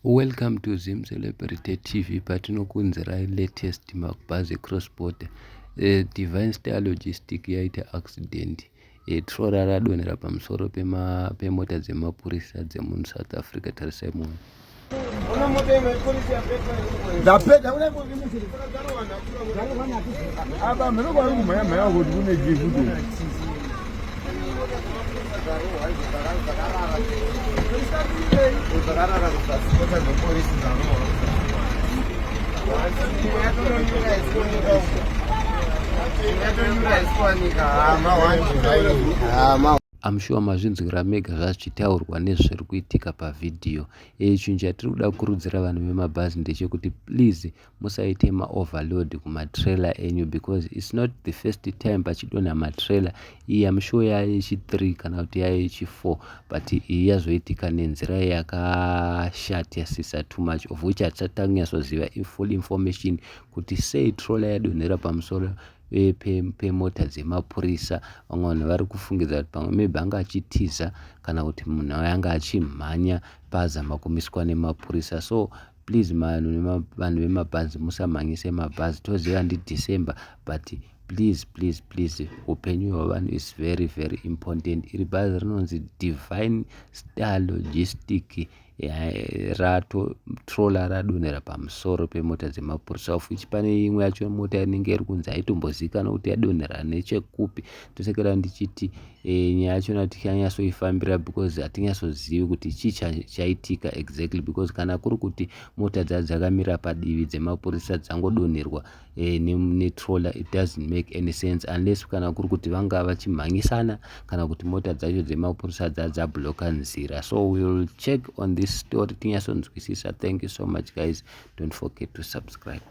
Welcome to Zim Celebrity TV, patinokunzirai latest mabhazi cross border. Divine Star Logistic yaita accident, trailer radonhera pamusoro pemota dzemapurisa dzemuSouth Africa. Tarisai muone. Ndapedza apa mheno kwari kumhanya mhanya kuti kune chii kuti. I'm sure mazvinzwira mega zvazvichitaurwa nezviri kuitika pavhidhiyo. Chinhu chatiri kuda kukurudzira vanhu vemabhazi ndechekuti please musaite maoverload kumatrailer enyu, because it's not the first time pachidonha matrailer. Iyi I'm sure yayechi3 kana kuti yayechi4, but iyi yazoitika nenzira yakashatisisa too much, of which hatisati tanyatsoziva full information kuti sei trailer yadonhera pamusoro pemota dzemapurisa. Vamwe vanhu vari kufungidza kuti pamwe maybe anga achitiza kana kuti munhu anga achimhanya paazama kumiswa nemapurisa. So please, vanhu vemabhazi, musamhanyise mabhazi. Toziva ndiDecember, but please, please, please, upenyu hwevanhu is very, very important. Iri bhazi rinonzi Divine Star Logistic, rato trailer radonhera pamusoro pemota dzemapurisa, of which pane imwe yacho mota inenge iri kunzi haitombozivikanwa kuti yadonhera nechekupi. Tosekera ndichiti nyaya yachona tichanyatsoifambira because hatinyatsozivi kuti chii chaitika exactly, because kana kuri kuti mota dzadzo dzakamira padivi dzemapurisa dzangodonherwa netrailer, it doesn't make any sense unless kana kuri kuti vanga vachimhanyisana kana kuti mota dzacho dzemapurisa dzadzabloka nzira. So we will check on this story tinyatsonzwisisa. Thank you so much, guys. Don't forget to subscribe.